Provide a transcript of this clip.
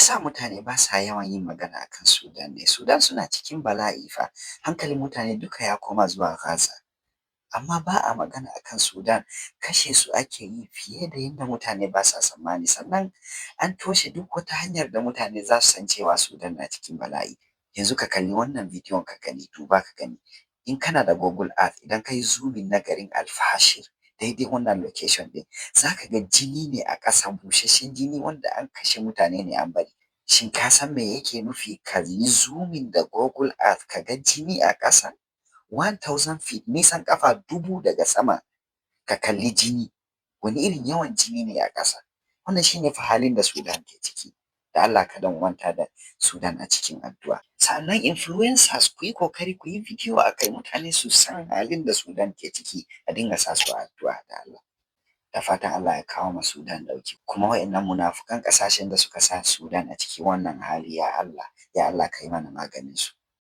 Yasa mutane ba sa yawan yin magana akan Sudan ne? Sudan suna cikin bala'i fa, hankalin mutane duka ya koma zuwa Gaza. Amma ba a magana akan Sudan, kashe su ake yi fiye da yadda mutane ba sa tsammani. Sannan an toshe duk wata hanyar da mutane za su san cewa Sudan na cikin bala'i. Yanzu ka kalli wannan bidiyon ka gani, duba ka gani. In kana da Google Earth, idan ka yi zooming na garin Al-Fashir, daidai wannan location ɗin, za ka ga jini ne a ƙasa, busasshen jini wanda an kashe mutane ne an bari. Shin ka san me yake nufi ka yi zooming da Google Earth ka ga jini a ƙasa? 1000 feet, nisan ƙafa 1000 daga sama, ka kalli jini. Wani irin yawan jini ne a ƙasa? Wannan shi ne fa halin da Sudan ke ciki. Da Allah kada mu manta da Sudan a cikin addu'a. Sannan influencers, ku yi ƙoƙari ku yi bidiyo a kai, mutane su san halin da Sudan ke ciki, a dinga sa su a addu'a da Allah. Da fatan Allah ya kawo ma Sudan ɗauki. Kuma waɗannan munafukan ƙasashen da suka sa Sudan a cikin wannan hali, ya Allah, ya Allah ka yi mana maganin su.